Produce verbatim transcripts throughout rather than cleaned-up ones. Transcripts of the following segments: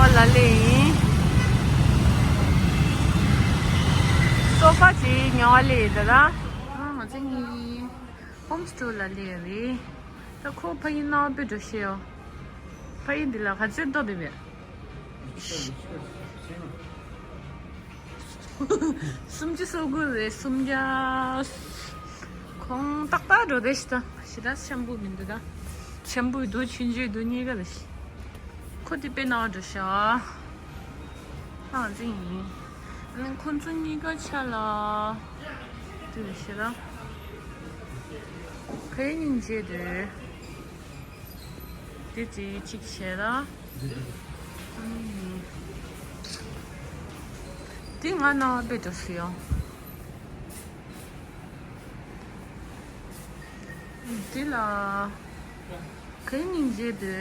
ལ་ལས་ཡིན། སོ་ཕ་ཅིག་ཉོ་བ་ལས་ཡིན་ད་ར། ང་ཚོ་གཉིས་ཧོམ་སི་ཊོར་ལ་ལས་རེད། ད་ཁོ་ཕ་ཡུལ་ནང་དཔེ་འགྲོ་ཤེས་ཡོད། ཕ་ཡུལ་འདི་ལ་ག་ཚོད་ལྟོ་དེ་བས། སུམ་ཅུ་སོ་དགུ་རེད་སུམ་བརྒྱ། ཁོང་ཏག་ཏག་འགྲོ་བསྡད་ཤི་ད་ཞེ་དྲག་ཆེན་པོ་མི་འདུག་ད། ཆེན་པོ་འདུག་ཆུང་ཆུང་འདུག་གཉིས་ཀ་རེད་ཤི། ཁོ་དེ་དཔེ་ནག་འགྲོ་ཤ། ཨ་ཙི་ཡིན། ཨ་ནི་ཁོ་ཚོ་གཉིས་ཀ་ཆ་ལ། དེ་རེད་ཤི་ད། གའི་སྙིང་རྗེ་དེ། དེ་ཅི་གཅིག་བྱས་ལ། དེ་ང་ན་བ་དཔེ་འགྲོ་སྲིད་ཡོང་། དེ་ལ། གའི་སྙིང་རྗེ་དེ།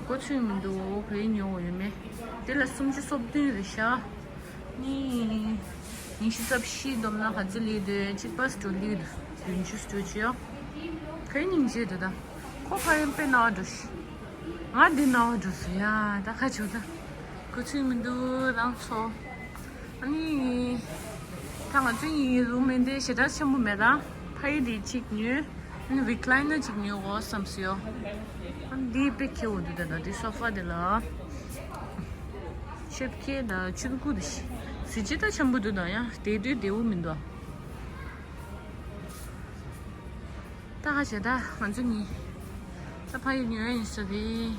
གོ་ཚོད་མི་འདུག་གའི་ཉོ་ཡོད་མེད། དེ་ལ་སུམ་ཅུ་སོ་བདུན་རེད་ཤག་ནི། ཉི་ཤུ་རྩ་བཞི་བསྡོམས་ན་ག་ཚོད་ལས་དེ་གཅིག་པ་སྤྲོད་ལས་དེ་བདུན་ཅུ་སྤྲོད་ཅི་ཡོ། གའི་སྙིང་རྗེ་དེ་ད། ཁོ་ཕ་ཡུལ་དཔེ་ནག་འགྲོ་ཤི། ང་འདི་ནག་འགྲོ་སི་ཡ་ད་ཁ་ཆུ་ད། གོ་ཚོད་མི་འདུག་རང་ཚོ། ཨ་ནི། ད་ང་ཚོའི་ཡིན་རུམ་མེ་འདི་ཞེ་དྲག་ཆེན་པོ་མེད་ད། ཕ་ཡུལ་དེ་གཅིག་ཉོས། ཨ་ནི་རི་ཀ་ལའི་ནར་གཅིག་ཉོས་གོ་བསམ་སི་ཡོ། ཨ་ནི་འདི་དཔེ་ཁེ་འོ་འདུག་ད་ད་འདི་སོ་ཕ་དེ་ལ། ཤེབ་ཁེ་ད་ཆུ་ཀུ་དེ་ཤི། གཟི་བརྗིད་ད་ཆེན་པོ་འདུག་ད་ཡ་དེ་དུས་དེ་འུ་མི་འདུག་ཨ། ད་ག་བྱེད་ད་ང་ཚོ་གཉིས། ད་ཕ་ཡུལ་ཉོ་ཡ་ཡིན་ས་རེད།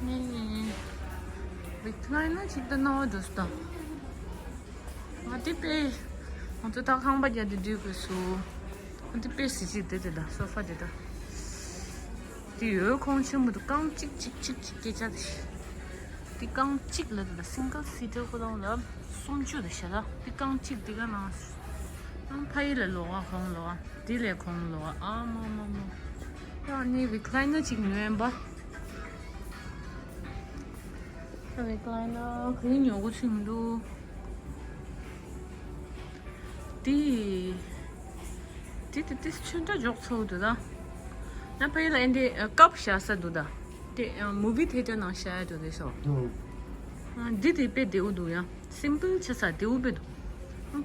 ནི། རི་ཀ་ལའི་ནར་གཅིག་ད་ནང་བ་འགྲོ་སི་ད། ང་དེ་དཔེ། ང་ཚོ་ད་ཁང་པ་རྒྱག་དེ་འདུས་དགོས་སུ། ང་དེ་དཔེ་གཟི་བརྗིད་དེ་དེ་ད་སོ་ཕ་དེ་ད། དེ་ཡོད་ཁོང་ཆེན་པོ་དུ་རྐང་གཅིག་གཅིག་གཅིག་གཅིག་སྐད་ཆ་དེ། དེ་རྐང་གཅིག་ལ་དེ་ད་སིང་གལ་སི་ཊར་ཁོ་རང་ལ་སུམ་ཅུ་དེ་བྱ་ད་དེ་རྐང་གཅིག་དེ་ག་ནང་། ཨང་ཕ་ཡི་ལ་ལོག་ཨ་ཁོང་ལོག་ཨ་དེ་ལས་ཁོང་ལོག་ཨ་ཨ་མ་མ་མ། ཡང་ནི་རི་ཀ་ལའི་ནར་གཅིག་ཉོས་ཡིན་པ། རི་ཀ་ལའི་ནར་ག་རེ་ཉོ་དགོས་ཆེན་འདུག་དེ། དེ་དེ་དེ་ཆུ་འདྲ་འཇོག་ཚོགས་འདུག་ད། ན་ཕ་ཡི་ལ་ཨེ་འདི་ཀབ་བཞག་ས་འདུག་ད། དེ་མུ་བི་ཐེ་ཊར་ནང་བཞག་ཡ་འདུག་དེ་སོ། འདི་དེ་དཔེ་བདེ་བོ་འདུག་ཡ། སིམ་པལ་ཆ་ས་བདེ་བོ་དཔེ་འདུག་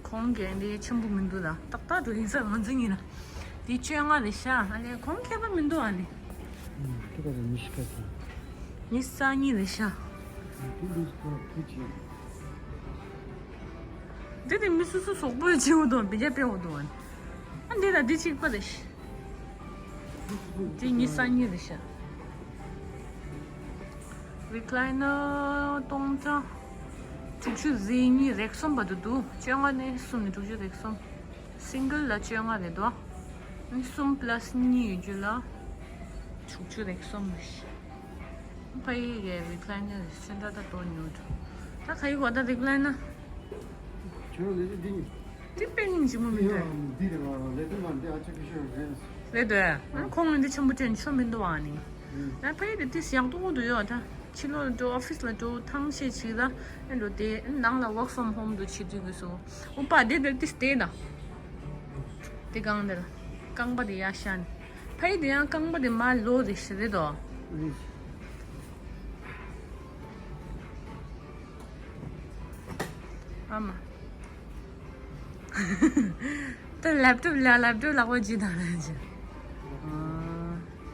ཁོང་གི་ཨེ་འདི་ཆེན་པོ་མི་འདུག་ད། ཏག་ཏག་འགྲོ་ཡིན་ས་ང་ཚོ་ཡིན་ན། དེ་བཅོ་ལྔ་རེད་ཤག་ཨ་ལས་ཁོང་མཁས་པ་མི་འདུག་ཨ་ནི། ཁྱེད་ཀ་ཉི་ཤུ་ཀ་ཅན། ཉི་ཤུ་རྩ་གཉིས་རེད་ཤག་དེ་ལུས་ཁོ་ཁུ་ཅི། འདི་དེ་མི་སུ་སུ་སོག་པོའི་ཆེ་བོ་དང་བི་ཇ་པེ་བོ་དང་། ཨ་འདི་ལ་འདི་གཅིག་པ་རེད་ཤག་འདི་ཉི་ཤུ་རྩ་གཉིས་རེད་ཤག་རི་ཀ་ལའི་ནར་སྟོང་ཕྲག་དྲུག་ཅུ་རེ་གཉིས་རེ་གསུམ་བར་དུ་འདུག་བཅོ་ལྔ་ནས་གསུམ་ནས་དྲུག་ཅུ་རེ་གསུམ། སིང་གལ་ལ་བཅོ་ལྔ་རེད་དོ། ནི་གསུམ་པ་ལ་སི་གཉིས་ཡོད་རྒྱུ་ལ། དྲུག་ཅུ་རེ་གསུམ་རེད། ཕ་ཡི་གི་རི་ཀ་ལའི་ནར་རེད་སེ་འདྲ་ད་ཏོ་ཉོ་འགྲོ། ད་ཁ་ཡི་གོ་ད་རི་ཀ་ལའི་ནར། ཁྱོད་རང་ལས་ཀ་འདི་ཡིན། དེ་དཔེ་སྙིང་རྗེ་མོ་མི་འདུག་འདི་རེད་བ་ལས་དོན་མ་འདི་ཨ་ཅག་གི་ཤོད་རེད། རེད་འདུག་ཨ་ཁོང་ལ་འདི་ཆེན་པོ་སྤྲད་ཆོ་མི་འདུག་ཨ་ནི། ང་ཕ་ཡི་དེ་དེ་ཡག་ཏོག་ཏོ་ཡོད་ད། ཕྱི་ལོགས་ལ་འགྲོ་ཨོ་ཕི་སི་ལ་འགྲོ་ཐང་ཤེས་བྱེད་ད། ཨེ་འགྲོ་དེ་ནང་ལ་work from home འགྲོ་བྱེད་དུས་དགོས་སོ། ཨུ་པ་དེ་དེ་དེ་སྟེ་ད། དེ་གང་དེ་ལ། རྐང་པ་དེ་ཡར་བཞག་ནས། ཕ་ཡི་དེ་ཡང་རྐང་པ་དེ་མར་ལོག་རེ་ཞིག་རེད་དོ། ཨ་མ། ད་ལེབ་ཊོབ་ལ་ལེབ་ཊོབ་ལག་པ་ཇི་དང་ལ་ཇི།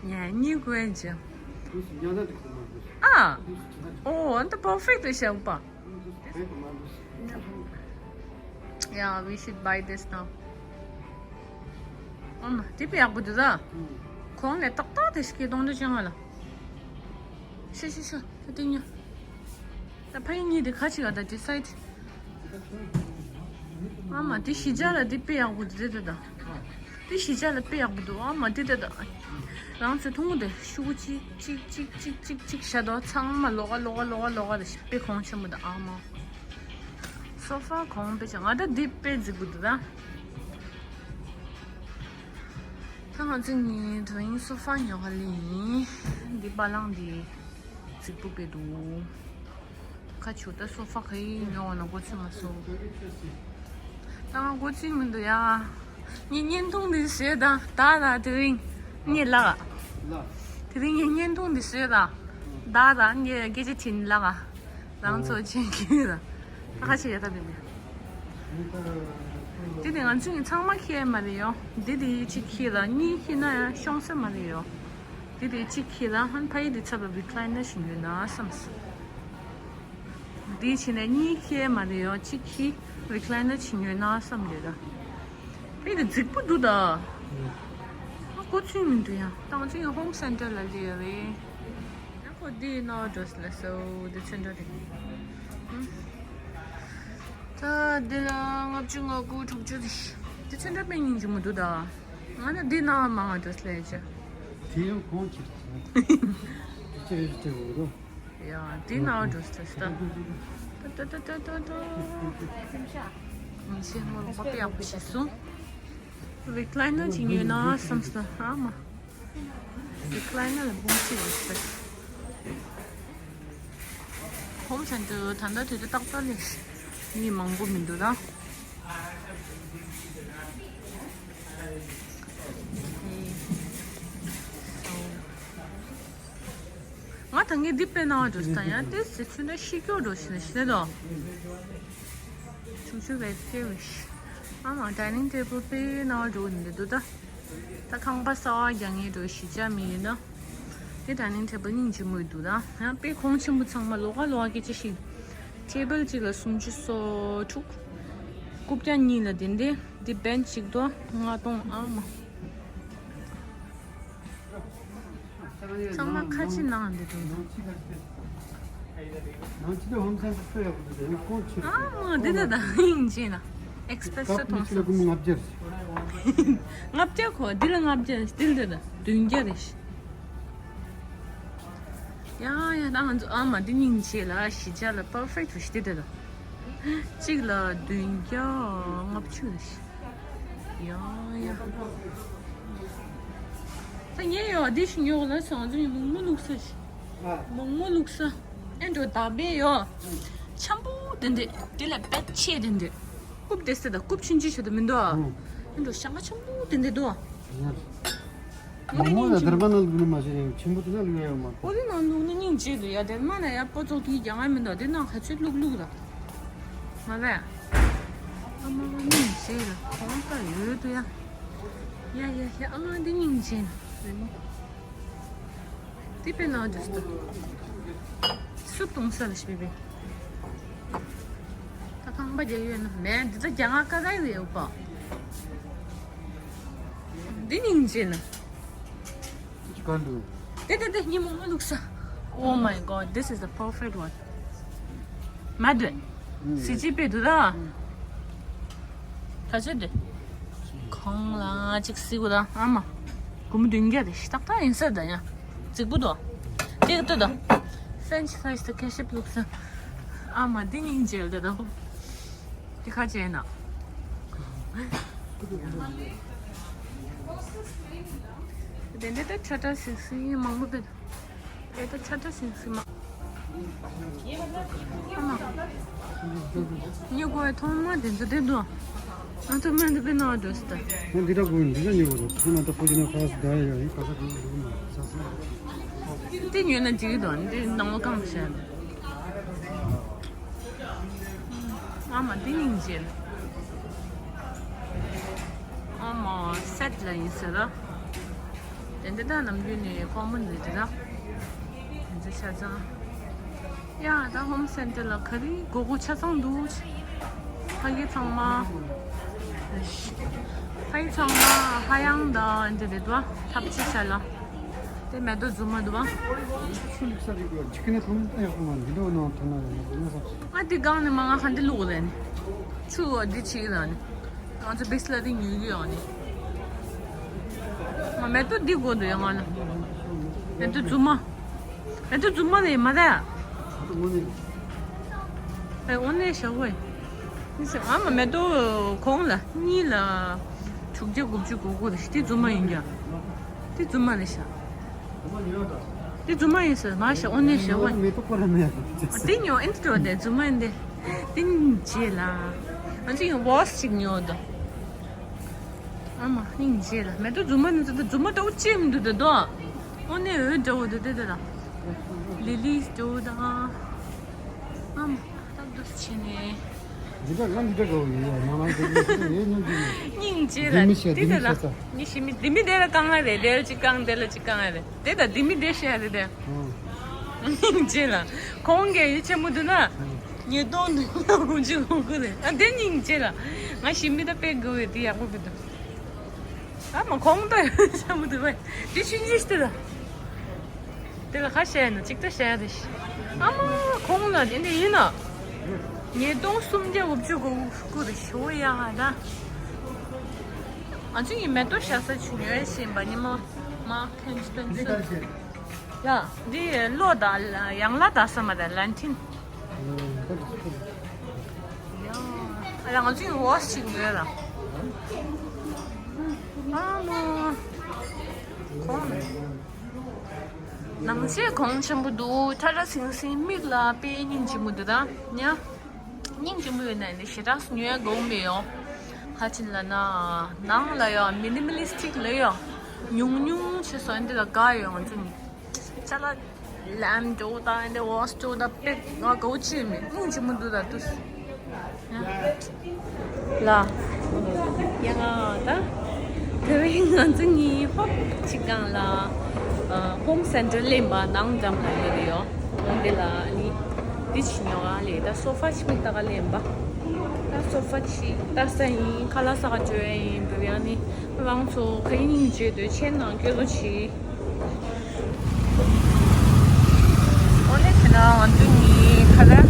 ཉ་གཉིས་དགོས་ཇི། ཨ། ཨོ་ཨ་ད་པར་ཕེག་ཊི་རེད་ཤག་པ། Yeah, we should buy this now. ཨ་མ་དེ་དཔེ་ཡག་པོ་འདུག་ད། གོང་ནས་ཏག་ཏག་དེ་ཞིག་གི་གཏོང་འདོད་ཅན་ང་ལ། ཤ་ཤ་ཤ་ད་དེ་ཉོ། ད་ཕ་ཡི་གཉིས་དེ་ཁ་ཅིག་ག་ད་ཌི་སའིཌ། ཨ་མ་དེ་གཞིས་ཆགས་ལ་དེ་དཔེ་ཡག་པོ་འདུག་དེ་ད། དེ་གཞིས་ཆགས་ལ་དཔེ་ཡག་པོ་འདུག་ཨ་མ་དེ་ད་ད། རང་ཚོའི་ཐུང་ངུ་དེ་ཤུ་གུ་གཅིག་གཅིག་གཅིག་གཅིག་གཅིག་བྱ་དོ་ཚང་མ་ལོག་ག་ལོག་ག་ལོག་ག་ལོག་ག་དེ་དཔེ་གོང་ཆེན་པོ་འདུག་ཨ་མ། སོ་ཕ་གོང་དཔེ་ཆེ་ང་ད་དེ་དཔེ་རྫིག་པོ་འདུག་ད། ད་ང་ཚོ་གཉིས་དོ་ཡིན་སོ་ཕ་ཉོ་ག་ལེ་ཡིན། འདི་པ་ལང་འདི་རྫིག་པོ་དཔེ་འདུག་ཁ་ཆུ་ད་སོ་ཕ་ག་ཡིན་ཉོ་བ་ན་གོ་ཆུ་མ་སོ། ད་ང་གོ་ཆུ་མི་འདུག་ཡ། ངས་བརྙན་ཐུང་འདི་བཟོས་ད་ད་ད་དེ་རིང་ངས་ལགས། དེ་རིང་ངས་བརྙན་ཐུང་འདི་བཟོས་ད། ད་རང་གི་སྐད་ཆ་དྲིས་ལ་ང་རང་ཚོ་ཆེན་གྱི་ད་ཁ་ཆེ་ཡ་ད་མི་མི། དེ་དེ་ང་ཚོ་ཚང་མ་ཁྱེར་མ་རེད་ཡོ། དེ་དེ་གཅིག་ཁྱེར་ལ་གཉིས་ཁྱེར་ན་ཡང་ཤོང་ས་མ་རེད་ཡོ། དེ་དེ་གཅིག་ཁྱེར་ལ་ཧན་ཕ་ཡི་དེ་ཚབ་ལ་རི་ཁ་ལའི་ནར་ཞིག་ཡོད་ན་བསམ་སོང་། དེ་བྱས་ནས་གཉིས་ཁྱེར་མ་རེད་ཡོ། གཅིག་ཁྱེར་རི་ཁ་ལའི་ནར་ཞིག་ཡོད་ན་བསམ་རེད་ད། དེ་དེ་རྫིག་པོ་འདུག་ད། ཨ་ཀོ་ཚུན་མི་འདུག་ཡང་ཏང་ཅིང་ཧོམ་སེན་ཊར་ལ་ལས་རེད། ཡང་ཁོ་འདི་ནོར་ཌོས་ལ་སོ་འདི་ཚོན་ཁྲ་དེ། ད་འདི་ལ་ལྔ་བཅུ་ང་དགུ་དྲུག་ཅུ་དེ། འདི་ཚོན་ཁྲ་དཔེ་སྙིང་རྗེ་མོ་འདུག་ད། ང་ན་འདི་ན་མང་ང་ཌོས་ལ་ཡ་ཅི། དེ་ཡང་གོང་ཆེ། དེ་ཅི་རེད་དེ་འོ་རོ། ཡ་འདི་ན་ཌོས་ལ་སྟ། ད་ད་ད་ད་ད། ང་ཚོས་ངོ་ལོག་པ་དཔེ་ཡག་པོ་བྱས་སོང་། རི་ཁ་ལའི་ནར་ཅིག་ཉོས་ན་བསམ་སོང་ཨ་མ། རི་ཁ་ལའི་ནར་ལ་འབུམ་གཅིག་རེད་ཟེར། ཧོམ་སེན་ཊར་ད་ལྟ་དུས་ཚོད་ཏག་ཏག་ལས་མི་མང་པོ་མི་འདུག་ད། ང་ད་ངས་འདི་དཔེ་ནང་འགྲོ་ས་ཡང་ཏེ་ཟེར་ཚུལ་ན་ཤི་སྐྱོ་འགྲོ་ཞིག་ན་ཤི་ལེ་དོ། ཆུང་ཆུང་བས་ཕེ་རིཤ། ཨ་མ་ཌའི་ནིང་ཊེ་བལ་དཔེ་ནང་འགྲོ་ནི་འདུག་ད། ད་ཁང་པ་གསར་པ་རྒྱག་མཁན་འགྲོ་ཞིག་ཅག་མི་ཡོད་ན། དེ་ཌའི་ནིང་ཊེ་བལ་སྙིང་རྗེ་མོ་ཡོད་འདུག་ད། ཡང་དཔེ་གོང་ཆེན་པོ་ཚང་མ་ལོགས་ཀ་ལོགས་ཀ་སྐད་ཆ་ཞིག་ཊེ་བལ་གཅིག་ལ་སུམ་ཅུ་སོ་དྲུག་རྐུབ་བཀྱག་གཉིས་ལ་དེ་འདྲ། འདི་བེན་ཅི་གཅིག་དོ་ལྔ་སྟོང་ཨ་མ། ཚང་མ་ཁ་ཆེ་ནང་འདི་དང་། ནང་ཆེ་དེ་ཧོམ་སེན་ཊར་ཡག་པོ་འདུག་ཡང་གོང་ཆེ། ཨ་མ་འདི་ད་ད་ཡིན་ཅེ་ན་ཨེག་སི་པེ་རེ་སི་ལ་ཐོང་སོང་། ལྔ་བརྒྱ་རེད། ལྔ་བརྒྱ་གོ་འདི་ལ་ལྔ་བརྒྱ་རེད། འདི་ལ་ད་ད་བདུན་བརྒྱ་རེད། ཡ་ཡ་ད་ང་ཚོ་ཨ་མ་འདི་སྙིང་རྗེ་ལ་གཞིས་ཆགས་ལ་པར་ཕེག་ཊི་རེད་ཤི་འདི་ད་ད། གཅིག་ལ་བདུན་བརྒྱ་ལྔ་བཅུ་རེད་ཤི། ཡ་ཡ། ད་ངས་ཡོ་འདི་ཞིག་ཉོ་ལ་སོང་ཚུལ་མོག་མོག་བླུགས་ས་ཤི། མོག་མོག་བླུགས་ས། ཨེ་འགྲོ་ད་བེ་ཡོ། འཆམ་པོ་དེ་འདི་དེ་ལ་པད་ཆེ་དེ་འདི། རྐུབ་དེ་སེ་ད་རྐུབ་ཆུན་ཆུན་ཆུ་དེ་མི་འདུག་ཨ། ཨེ་འགྲོ་ཤ་ང་འཆམ་པོ་དེ་འདི་འདུག་ཨ། མོག་མོག་ལ་དར་བ་ནང་ལུག་ནི་མ་ཤེས་ཆེན་པོ་དེ་ན་ལུག་ཡོད་མ། ཨོ་དེ་ནང་ལུག་ནི་སྙིང་རྗེ་འདུག་ཡ། དེ་མ་ན་ཡ་པོ་ཙོག་གི་རྒྱ་ང་མི་འདུག་དེ་ནང་ག་ཚོད་ལུག་ལུག་ལ། མ་རེད། ཨ་མ་སྙིང་རྗེ་ལ་གོང་ལྟ་ཡོད་དུ་ཡ། ཡ་ཡ་ཡ་ཨ་མ་འདི་སྙིང་རྗེ་ལ་རེད་མོ། དེ་པེ་ནང་འདུག་སྟོ། སུ་གཏོང་ས་ལ་ཤི་བེ་བེ། ད་ཁང་པ་རྒྱག་ཡོད་ན་མེད་འདི་ད་རྒྱ་ང་ཀ་ར་ཡོད་ཡོད་པ། འདི་སྙིང་རྗེ་ན། ཅི་ག་འདུག་དེ་དེ་དེ་ཉི་མོ་ང་ལུག་ས། Oh my god, this is the perfect one. མ་འདོད། སི་ཅི་པེ་འདུག་ད། ད་ཆ་འདི། ཁོང་ལ་ཅིག་སི་གུ་ད་ཨ་མ། གུམ་བདུན་བརྒྱ་རེ་ཤི་ཏག་ཏག་ཡིན་ས་ད་ཡ། རྫིག་པོ་འདུག་དེ་ག་ཏུ་ད། ཕེན་ཆི་ཕ་རའི་སི་ད་ཁེ་ཤིབ་ལུག་ས། ཨ་མ་འདི་སྙིང་རྗེ་ལ་ད་ད་ཧོ། དེ་ཁ་ཅན་ན། དེ་འདྲ་ད་ཆ་ཏྲ་སིག་སི་མང་པོ་བེད། དེ་ད་ཆ་ཏྲ་སིག་སི་མ། ཨ་མ། ཉེ་གོ་ཐོག་མ་དེ་ཚོ་དེ་འདུག་ང་ཚོ་མ་འདི་བེད་ན་འགྲོ་སི་ད། ང་འདི་འདྲ་གོ་འདི་འདྲ་ཉེ་གོ་རོ་ཁོ་ན་ད་ཕོ་ཅི་ན་ཁ་སི་ད་ཡ་ཡ་ཡིན་ཁ་ས་གོ་འདི་གོ་མ་ས་ས། དེ་ཉོས་ན་འགྲིག་གི་འདུག་འདི་ནང་ལོ་གང་བྱས། ཨ་མ་འདི་སྙིང་རྗེ་ལ། ཨ་མ་སེད་ལ་ཡིན་ཟེར་ལ། དེ་འདི་ད་ནམ་རྒྱུན་ནས་ཁོང་མོ་འདི་འདི་ད། འདི་ཆ་ཚང་། ཡ་ད་ཧོམ་སེན་ཊར་ལ་ག་རེ་དགོས་དགོས་ཆ་ཚང་འདུག་ཕ་གི་ཚང་མ། ཕ་གི་ཚང་མ་ཧ་ཡང་ད་འདི་རེད་བ་ཐབས་ཆེ་ཤ་ལ། དེ་མེ་ཏོག་རྫུན་མ་འདུག་བ། ཆུ་ལུག་ས་རིག་གོ་ཅི་ཀ་ནས་ཐོན་ཨེ་ཧོ་མ་འདི་འདྲ་ནང་ཐོན་ན་ཡོད་ན་ས། ང་དེ་སྒང་ནས་མ་ང་ཧ་འདི་ལུག་ལེན། ཆུ་བ་འདི་ཆིག་ལ་ནི། ང་ཚོ་བིས་ལ་དེ་ཉོས་ཀྱི་ཡོད་ནི། ང་མེ་ཏོག་འདི་དགོས་འདུག་ཡ་ང་ལ། མེ་ཏོག་རྫུན་མ། མེ་ཏོག་རྫུན་མ་ལས་མ་རེད། ཨེ་འོ་ནས་ཞོག་ཝེ། ཨ་མ་མེ་ཏོག་གོང་ལ་གཉིས་ལ་དྲུག་བརྒྱ་དགུ་བཅུ་གོ་དགུ་རེད་དེ་རྫུན་མ་ཡིན་རྒྱ། དེ་རྫུན་མ་རེད་ཤག་དེ་རྫུན་མ་ཡིན་ཟེར་མ་ཤག་འོ་ནས་ཞོག་ཝེ། མེ་ཏོག་པོ་ར་མེད་ཡ། དེ་ཉོ་ཨེ་འདྲ་བ་དེ་རྫུན་མ་ཡིན་དེ། དེ་རྗེས་ལ། ང་ཚོ་ཡང་ཝོས་ཅིག་ཉོ་དོ། ཨ་མ་སྙིང་རྗེ་ལ་མེ་ཏོག་རྫུན་མ་ནི་ཚོ་ད་རྫུན་མ་ལྟ་བུ་ཅི་མི་འདུག་ད་དོ། ཨོ་ནེ་འོད་འདྲ་བོ་འདུག་དེ་དེ་ལ། ལི་ལི་སྟོད་དང་། ཨམ། སྟབས་བདེ་ཕྱིན་ནས། འདི་ག་ང་འདི་ག་གོ་ཡོད་ཡ་ང་མ་འདི་ག་ཡོད་ཉུང་གི། སྙིང་རྗེ་ལ་འདི་མི་ཤེས་འདི་འདི་མི་ལ་ཤེས་ས། ཉི་ཤི་མི་འདི་མི་འདི་ལ་གང་ང་རེད། འདི་ལ་ཅི་གང་འདི་ལ་ཅི་གང་ང་རེད། དེ་དང་འདི་མི་འདི་ཤེས་རེད་དེ། ཨང་། སྙིང་རྗེ་ལ། ཁོང་གིས་ཡིད་ཆེས་མུ་འདུག་ན། ཨང་། ཉེས་རྡུང་འདི་ལ་ཧུ་ཅི་ཧུ་གུ་རེད། ཨ་འདི་སྙིང་རྗེ་ལ། ང་ཤི་མི་ད་དཔེ་དགོས་འདི་ཡག་པོ་གི་འདུག་ཨ་མ་ཁོང་ད་ཤ་མུ་འདུག་བས་འདི་ཆུན་ཆུ་ཤི་ད། དེ་ལ་ཁ་བཤད་ན་ཅིག་ད་བཤད་དེ་ཤི། ཨ་མ་ཁོང་ལ་དེ་འདྲ་ཡིན་ན། ཉེས་རྡུང་སུམ་བརྒྱ་དགུ་བཅུ་གོ་དགུ་རེ་ཞུ་ཡ་ཧ་ད། ང་ཚོ་ཡི་མེ་ཏོག་ཤ་ས་ཆུ་ཉོས་ཤིང་བ་ཉི་མ་མ་ཁན་སྤེན་སི། ཡ་འདི་ལོ་ད་ཡང་ལ་ད་ས་མ་ད་ལན་ཐིན། ཡ་ང་ཚོ་ཡི་ཝོ་ཤི་ཅིག་ཉོས་ལ། ཨ་མ་ཁོང་། ནང་ཆེ་གོང་ཆེན་པོ་འདུག་ཁྲ་ཁྲ་ཟིང་ཟིང་མིག་ལ་དཔེ་སྙིང་རྗེ་མོ་འདུག་ད་ཉ། སྙིང་རྗེ་མོ་ཡོད་ན་ནི་ཞེ་དྲག་ཉོ་ཡ་དགོས་མེད་ཡོ། ཧ་ཅིན་ལ་ན། ནང་ལ་ཡོ་མི་ནི་མ་ལི་སི་ཊིག་ལ་ཡོ། ཉུང་ཉུང་ཆེ་སོ་འདི་ལ་དགའ་ཡོད་ང་ཚོ་ནི། ཅ་ལག་ལམ་འགྲོ་དང་འདི་ཝོ་ཤི་འགྲོ་དང་དཔེ་ང་དགའ་བོ་ཅི་མེད་སྙིང་རྗེ་མོ་འདུག་ད་དུས། ལ། ཡ་ད། དེ་བས་ང་ཚོ་གཉིས་ཧོབ་ཅིག་སྒང་ལ། ཨ་ཧོམ་སེན་ཊར་ལེན་པ་ནང་འགྲམ་ལ་ཡོད་ཡོད། འོན་ཏེ་ལ་ནི། འདི་ཅི་ཉོ་ག་ལས་ད་སོ་ཕ་ཅིག་མིག་ལྟ་ག་ལེན་པ། ད་སོ་ཕ་ཅིག་ལྟ་ས་ཡིན་ཁ་ལག་ཟ་ག་འགྲོ་ཡ་ཡིན་བུ་ཡ་ནི། རང་ཚོ་ག་ཡིན་སྙིང་རྗེ་འདོད་ཆེན་ནང་སྐྱོད་ལོ་ཆི། ཨོ་ལེ་ཁྱེད་ན་ང་ཚོ་གཉིས་ཁ་ལ། ཨ།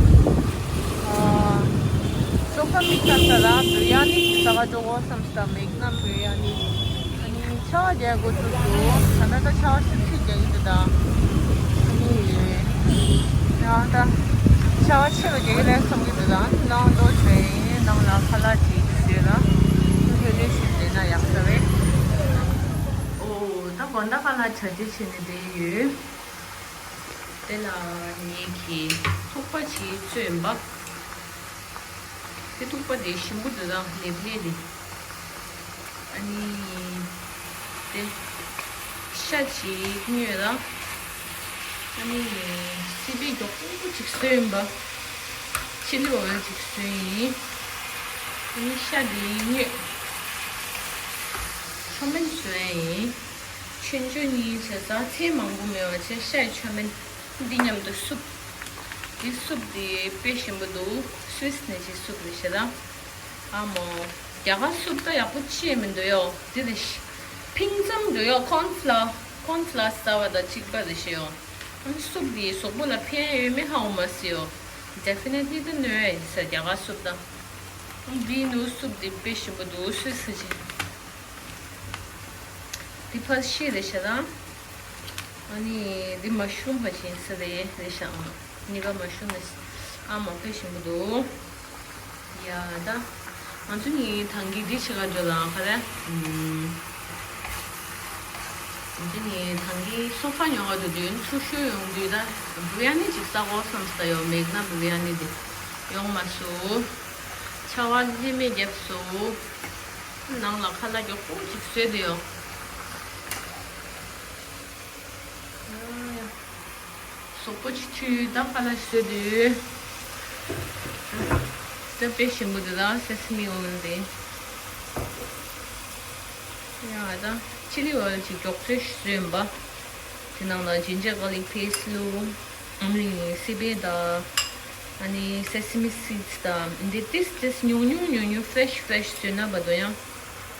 སོ་ཕ་མིག་ལྟ་ས་ལ་བུ་ཡ་ནི་ཟ་ག་འགྲོ་གོ་བསམ་ས་མེག་ན་བུ་ཡ་ནི། ཨ་ནི་ཆར་པ་རྒྱག་དགོས་ཚུལ་དུ་ད་ལྟ་ད་ཆར་པ་ཤུགས་ཆེ་རྒྱག་གི་འདུག་ད། ཨ་ནི། ཡང་ད། ཆར་པ་ཆེ་རུ་རྒྱག་གི་རེད་བསམ་གྱི་འདུག་ད། ནང་ལོགས་བྱས་ནང་ལ་ཁ་ལག་བྲིས་ཏེ་བཟོས་ལ། ལྷོད་ལྷོད་ཞིག་བསྡད་ན་ཡག་ས་རེད། ཨོ་ད་དགོང་དག་ཁ་ལག་བྱ་རྩིས་བྱས་ནས་བསྡད་ཡོད། དེ་ལ་ངེད་ཀྱིས་ཐུག་པ་ཅིག་བཙོས་ཡིན་པ། དེ་ཐུག་པ་དེ་ཞིམ་པོ་འདུག་ད་ལེབ་ལེབ་དེ། ཨ་ནི། དེ། ཤ་ཅིག་ཉོས་ལ། ཨ་ནི། སི་པན་མགྱོགས་པོ་ཅིག་བཟོས་ཡིན་པ། ཆི་ལི་ཨོ་ཡལ་ཅིག་བཟོས་ཡིན། ཨ་ནི་ཤ་དེ་ཉོས། ཆོ་མེན་བཟོས་ཡིན། ཆུང་ཆུང་གཉིས་བྱས་ཙང་ཚལ་མང་པོ་མེད་པ་བྱས་ཤ་ཡི་ཆོ་མེན། འདི་མཉམ་དུ་སུབ། འདི་སུབ་འདི་དཔེ་ཞིམ་པོ་འདུག་སུད་སི་ནས་ཅིག་སུབ་རེད་ཤག་ད། ཨ་མོ། རྒྱ་གར་སུབ་ད་ཡག་པོ་ཅི་ཡང་མི་འདུག་ཡོ། འདི་རེད་ཤག་ཕིང་ཙམ་འདུག་ཡོ། ཁོན་ཕི་ལོར། ཁོན་ཕི་ལོར་ཟ་བ་དང་གཅིག་པ་རེད་ཤག་ཡོ། ཨ་ནི་སུབ་འདི་གཟུགས་པོ་ལ་ཕན་ཡོད་མེད་ཧ་གོ་མ་སོང་ཡོ། ཌེ་ཕི་ནེ་ཊི་ལི་ད་གནོད་ཡ་ཡིན་ས་རྒྱ་གར་སུབ་ད། འདི་ནུ་སུབ་འདི་དཔེ་ཞིམ་པོ་འདུག་སུད་སི་ཅིག་འདི་ཕར་ཤི་རེད་ཤག་ད། ཨ་ནི་འདི་མ་ཤུ་རུམ་ཕར་ཕྱིན་ས་རེད་རེད་ཤག་ཨ་ནི་ག་མ་ཤུ་རུམ་རེད། ཨ་མ་དཔེ་ཞིམ་པོ་འདུག་ཡ་ད། ང་ཚོ་ནི་ཐང་གི་འདི་ཆེ་ག་འགྲོ་ལ་ག་རེ། ང་ཚོ་ནི་ཐང་གི་སོ་ཕ་ཉོ་ག་འགྲོ་དུས་ཚུར་ཤོར་ཡོང་དུས་ད་བི་རི་ཡ་ནི་ཅིག་ཟ་དགོས་བསམ་ས་ཡོད། མེག་ན་བི་རི་ཡ་ནི་འདི་ཡོང་མ་སོང་། ཆར་པ་ལྷད་མེད་བརྒྱབ་སོང་། ནང་ལ་ཁ་ལག་མགྱོགས་པོ་ཅིག་བཟོས་ཏེ་ཡོད། གཟུགས་པོ་ཅིག་འཁྱུད་ད་ཁ་ལག་བཟོས་ཏེ་ཡོད། ད་དཔེ་ཞིམ་པོ་འདུག་ད་སེ་སི་མི་ཨོ་ཡལ་དེ། ཡ་ད་ཆི་ལི་ཨོ་ཡལ་ཅིག་མགྱོགས་ཚོད་ཞིག་བཟོས་ཡིན་པ། དེ་ནང་ལ་ཇིན་ཇར་གར་ལིག་པེ་སི་བླུགས། ཨ་ནི་སི་པན་དང་། ཨ་ནི་སེ་སི་མི་སིཌ་དང་འདི་ཏིས་ཏིས་ཉུང་ཉུང་ཉུང་ཉུང་ཕེ་རེ་ཤི་ཕེ་རེ་ཤི་བཟོས་ན་བ་དོ་ཡང་།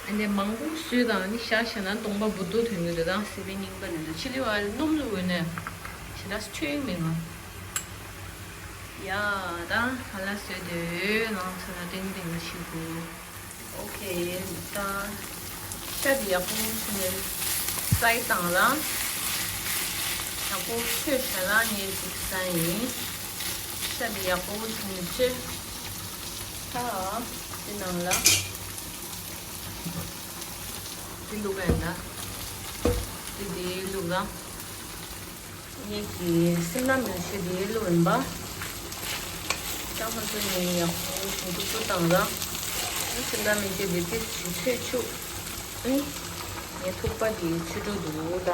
ཨ་ནི་མང་པོ་བཟོས་དང་ཨ་ནི་ཤ་ཤ་ན་སྟོང་པ་བུ་དོ་ཐོན་གི་འདུག་ད་སི་པན་རྙིང་པ་ནི་འདུག་ཆི་ལི་ཨོ་ཡལ་སྣུམ་བླུགས་ཡོད་ནས་ཞེ་དྲག་ཐོན་མེད་ང་། ཡ་ད་ཧ་ལ་བཟོས་དུས་ནང་ཚོ་ལ་ཏིང་ཏིང་ལ་ཞིག་དགོས། ཨོ་ཁེ། ད་ཤ་དེ་ཡག་པོ་བྱས་ནས་ཕ་རའི་བཏང་ལ། ཡག་པོ་ཆོས་བྱས་ལ་ངས་ཅིག་ཟ་ཡིན། ཤ་དེ་ཡག་པོ་བྱས་ནས་བཅོས། ད་དེ་ནང་ལ་དེ་བླུགས་པ་ཡིན་ད། དེ་དེ་བླུགས་ལ། ངེད་ཀྱིས་སིམ་ལ་མིར་ཆི་དེ་བླུགས་ཡིན་པ། ད་ང་ཚོ་ནས་ཡག་པོ་ཞིམ་ཏུག་ཏུ་བཏང་ལ། སིམ་ལ་མིར་ཆི་དེ་ཏིས་ཞིག་ཚོས་བཅུག་ཨེ། ངའི་ཐུག་པ་དེ་ཆུ་དྲོ་འདུག་ད།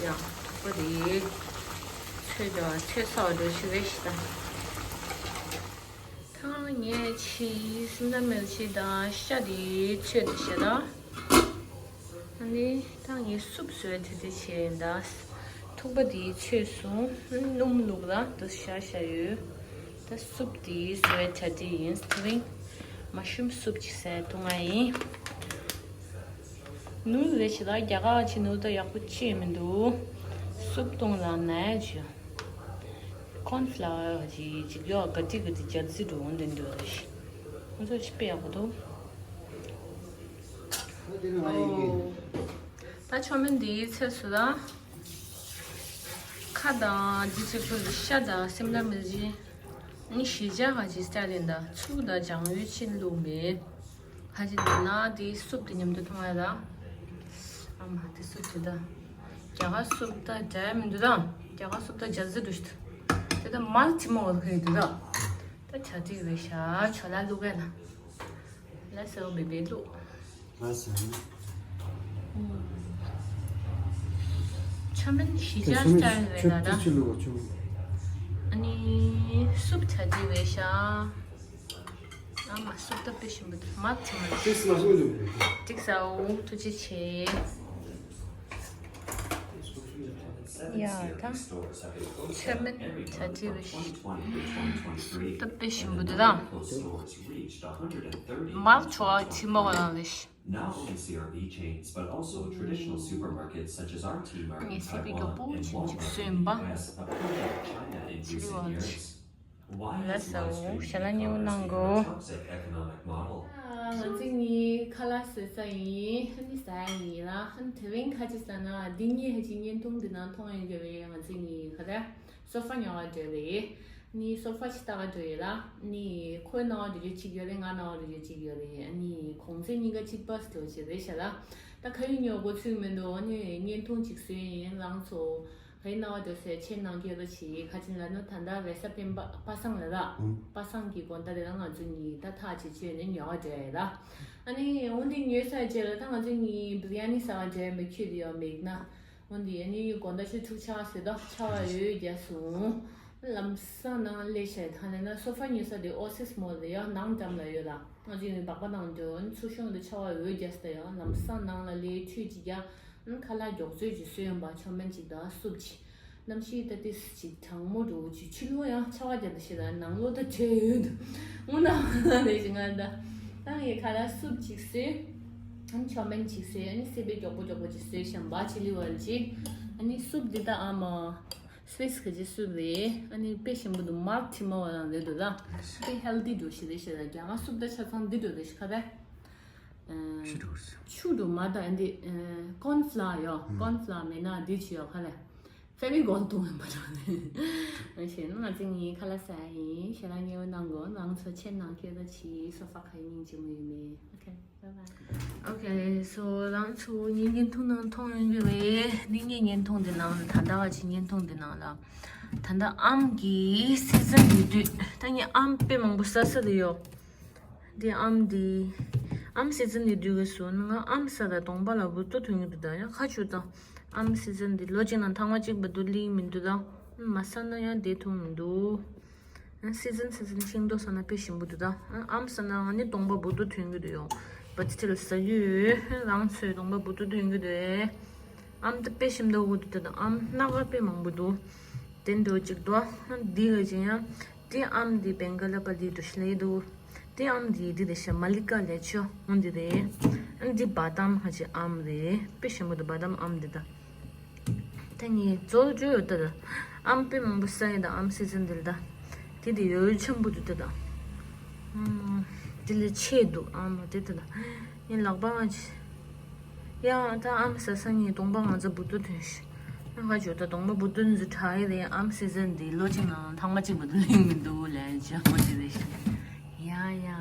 ཡ། པོ་དེ་ཚོས་དང་ཚོས་ཚ་བ་འགྲོ་ཆེ་བས་ཤི་ད། ཐང་ངས་ཆི་སིམ་ལ་མེལ་ཆི་དང་ཤ་དེ་ཚོས་དེ་ཤ་ད། ཨ་ནི་ད་ངས་སུབ་བཟོས་དེ་དེ་བྱས་ཡིན་ད། ཐུག་པ་དེ་ཚོས་སོང་། སྣུམ་བླུགས་ལ་དུ་ཤ་ཤ་ཡོད། ད་སུབ་དེ་བཟོས་དེ་དེ་ཡིན། དེ་རིང་མ་ཤུམ་སུབ་ཅིག་ཟས་འཐུང་ང་ཡིན། ནུར་རེ་ཞིག་ལ་རྒྱ་གར་ཆི་ནུར་ད་ཡག་པོ་ཅི་མི་འདུག་སུབ་བཏུང་ལ་ནས་ཅི། ཁོན་ཕླ་ཝར་ཅི་ཅིག་ཡོ་ག་ཏི་ག་ཏི་རྒྱ་རྩི་འགྲོ་འོང་དེ་འདུག་རེ་ཞིག་ང་ཚོ་ཞིག་དཔེ་ཡག་པོ་འདུག་ད་ཆོ་མིན་འདིའི་ཚེ་སུ་ད། ཁ་དང་འདི་ཚེ་ཁུལ་ཤ་དང་སེམས་ལ་མི་བཞི། ནི་ཞི་ཇ་ཧ་ཅི་སྟ་ལིན་ད་ཚུགས་དང་ལྗང་ཡོད་ཕྱིན་ལུགས་མེད། ཧ་ཅི་འདི་ན་འདི་སུབ་དེ་མཉམ་དུ་མཐོང་ཡ་ད། ཨ་མ་འདི་སུབ་དེ་ད། རྒྱ་གར་སུབ་ད་འདྲ་མི་འདུག་ད། རྒྱ་གར་སུབ་ད་རྒྱ་ཟི་འདུག་ཤི་ད། དེ་ད་མར་ཅི་མོ་བར་ཁེ་འདུག་ད། ད་ཆ་ཏི་བེ་ཤ་ཆོ་ལ་ལུག་ག་ལ། ལ་སེ་བོ་བེ་བེ་ལུག་ལ་སེ་བོ། ཆ་མིན་ཤི་ཇ་སྟ་ལིན་བེ་ད་ད། ཨ་ནི་སུབ་ཆ་ཏི་བེ་ཤ། ཨ་མ་སུབ་ད་པེ་ཤིན་པོ་དེ་མ་ཐི་མ་ཏིག་ས་འོ་ཐུགས་རྗེ་ཆེ། ཡ་ད་ཆ་མིན་ཆ་ཏི་བེ་ཤ། སུབ་ད་པེ་ཤིན་པོ་དེ་ད་མ་ཆོ་ཐི་མོ་ག་རང་ལེ་ཤི། Not only C R V chains, but also traditional supermarkets such as our T-Mart in Taiwan and Walmart in the U S have pulled out China in recent years. Why has Western become a toxic economic model? ང་ཚོ་གཉིས་ཁ་ལག་བཟོ་ས་ཡིན། ཧ་ནི་ཟ་ཡ་ཡིན་ལ། ཧ་ནི་དེ་རིང་ཁ་ཅིག་ཟ་ན་འདི་གཉིས་ཧ་ཅི་བརྙན་ཐུང་འདི་ནང་མཐོང་ཡོད་ཀྱི་རེད། ང་ཚོ་གཉིས་ཁ་ལག་སོ་ཕ་ཉོ་བ་འགྲོ་རེད། ནི་སོ་ཕ་ཅིག་ལྟ་ག་འགྲོ་ཡོད་ལ། ནི་ཁོའི་ནང་འགྲོ་རྒྱུ་གཅིག་ཡོད་རེད། ང་ནང་འགྲོ་རྒྱུ་གཅིག་ཡོད་རེད། ནི་གོང་ཚད་གཉིས་ཀ་གཅིག་པ་སི་ཏོར་ཅིག་རེད་ཤག་ལ། ད་ཁ་ཡུ་ཉོ་དགོས་ཚུལ་མི་འདུག་ནི་བརྙན་ཐུང་ཅིག་བཟོས་ཡིན། རང་ཚོ་ཁ་ཡུ་ནང་འགྲོ་སའི་ཆེད་ནང་སྐྱོད་པ་ཅིག་ཁ་ཅིག་ལ་ནི་ད་ལྟ་རེས་གཟའ་སྤེན་པ་པ་སངས་ལ་ལ། པ་སངས་ཀྱི་དགོང་དག་དེ་ལ་ང་ཚོ་གཉིས་ད་ཐག་ཅིག་ཆོད་ནས་ཉོ་བ་འགྲོ་ཡོད་ལ། ཨ་ནི་འོན་ཏེ་ཉོས་ཚར་རྗེས་ལ་ད་ང་ཚོ་གཉིས་བི་རི་ཡ་ནི་ཟ་བ་འགྲོ་ཡ་མི་ཁྱོད་དེ་ཡོད་མེད་ན། འོན་ཏེ་ཨ་ནི་དགོང་དག་ཆུ་ཚོད་དྲུག་ཆགས་ཟེར་དོ་ཆར་པ་འོད་རྒྱག་སོང་། ལམ་སང་ནང་སླེབས་ཤག་ད་ལས་ན་སོ་ཕ་ཉོ་ས་དེ་ཨོ་སིས་མོལ་དེ་ཡང་ནང་འགྲམ་ལ་ཡོད་ལ། ང་ཚོ་ཡིན་སྦག་པ་ནང་འགྲོ་ཚུར་ཤོང་དུ་ཆར་པ་འོད་རྒྱག་ས་ཡང་ལམ་སང་ནང་ལ་སླེབས་ཁྲུས་ཅིག་རྒྱག་ཁ་ལག་མགྱོགས་ཚོད་ཅིག་བཟོས་ཡོང་པ་ཆོ་མེན་ཅིག་དང་སུབ་ཅིག་གནམ་གཤིས་ད་ཏིས་ཅིག་གྲང་མོ་འགྲོ་ཅིག་ཕྱི་ལོགས་ཡང་ཆར་པ་རྒྱག་ད་ཤི་ད་ནང་ལོགས་ད་བྲོས་ཡོད་འདུག་དངོས་གནས་ལས་ཅིག་ང་ད་ད་ངས་ཁ་ལག་སུབ་ཅིག་བཟོས། ཨ་ནི་ཆོ་མེན་ཅིག་བཟོས། ཨ་ནི་སི་པན་མགྱོགས་པོ་མགྱོགས་པོ་ཅིག་བཟོས་ཤམ་བ་ཆི་ལི་ཝལ་ཅིག་ཨ་ནི་སུབ་འདི་ད་ཨ་མ་སུ་ཝིས་གི་ཅི་སུབ་རེད། ཨ་ནི་དཔེ་ཞིམ་པོ་འདུག་མར་ཐི་མ་བ་རང་རེད་འདུག་ད། དཔེ་ཧེལ་དི་འགྲོ་ཞིག་རེད་ཤག་ད། རྒྱ་གར་སུབ་ད་ཆ་ཚང་འདི་འགྲོ་རེད་ཤག་ཁ་ད། ཆུ་འགྲོ་མ་ད་འདི་ཀོན་ཕླ་ཝར་ཡོ། ཀོན་ཕླ་ཝར་མེད་ན་འདི་ཆུ་ཡོ་ཁ་ལ། ཕེ་བི་ཀོལ་གཏོང་ཡིན་པ་འདྲ་ནི། ཞེས་ན་ང་ཚོ་གཉིས་ཁ་ལག་ཟ་ཡིན། ཞེ་ལ་ཉེ་བོ་ནང་གོ་ནང་ཚོ་ཆེན་ནང་ཁྱེད་ད་ཆི་སོ་ཕ་ཁ་ཡིན་ཅི་མོ་ཡིན་མེད། Okay, bye bye. Okay, so རང་ཚོ་ངའི་བརྙན་ཐུང་ནང་མཐོང་ཡོང་གི་རེད། ནི་ངའི་བརྙན་ཐུང་འདི་ནང་ད་ལྟ་བ་ཅི་བརྙན་ཐུང་འདི་ནང་ལ་ད་ལྟ་ཨམ་གི་སི་ཛན་ཡོད་དུས་ད་ངས་ཨམ་དཔེ་མང་པོ་ཟ་ས་རེད་ཡོ། འདི་ཨམ་འདི། ཨམ་སི་ཛན་འདི་དུས་ཀྱི་སོ་ན་ང་ཨམ་ས་ད་གདོང་པ་ལ་བུ་ཏོ་ཐོན་གྱི་འདུག་ད་ཡང་ཁ་ཆུ་ད། ཨམ་སི་ཛན་འདི་ལོ་གཅིག་ནང་ཐེངས་མ་གཅིག་བུ་ཏོ་ལིང་མི་འདུག་ད། མ་ས་ན་ཡང་བདེ་ཐུང་མི་འདུག་ཨ་སི་ཛན་སི་ཛན་ཤིང་ཏོག་ས་ན་དཔེ་ཞིམ་པོ་འདུག་ད། ཨམ་ས་ན་ང་ནི་གདོང་པ་བུ་ཏོ་ཐོན་གྱི་འདུག་ཡོང་། བ་ཅི་ཐིལ་ས་ཡོད། རང་ཚོའི་གདོང་པ་བུ་ཏོ་ཐོན་གྱི་འདུག་ཨམ་ད་དཔེ་ཞིམ་ཏོག་གོ་འདུག་ད། ཨམ་སྣ་ཁ་དཔེ་མང་པོ་འདུག་དེ་འདྲ་ཅིག་འདུག་འདི་ག་ཅིག་ཡང་། དེ་ཨམ་འདི་བེང་ག་ལ་པ་ལི་འདུག་ཤི་ལེ་འདུག་དེ་ཨམ་འདི་འདི་རེད་ཤག་མ་ལི་ཀ་ལས་ཆོ་འོ་འདི་རེད། ཨ་འདི་བ་དམ་ཧ་ཅི་ཨམ་རེད། དཔེ་ཞིམ་པོ་འདུག་བ་དམ་ཨམ་འདི་ད། ད་ངས་ཛོལ་ཇོ་ཡོད་ད་ད། ཨམ་དཔེ་མང་པོ་ཟ་ཡི་ད་ཨམ་སི་ཛན་འདི་ལ་ད། དེ་དེ་ཡོད་ཆེན་པོ་འདུག་ད་ད། ཨམ། དེ་ལས་ཆེ་འདུག་ཨམ་དེ་ད་ད། ངས་ལག་པ་ང་ཅི། ཡ་ད་ཨམ་ཟ་ས་ངའི་གདོང་པ་ང་ཚ་བུ་ཏོ་ཐོན་ཤི། ཨ་ཁ་ཇོ་ད་གདོང་པ་བུ་ཏོ་འཛུ་དྲག་ཡི་རེད། ཨམ་སི་ཛན་འདི་ལོ་གཅིག་ནང་ཐེངས་མ་གཅིག་བུ་ཏོ་ལེན་མི་འདུག་ལན་ཅི་ཧོ་ཅི་རེད་ཤི། ཡ་ཡ།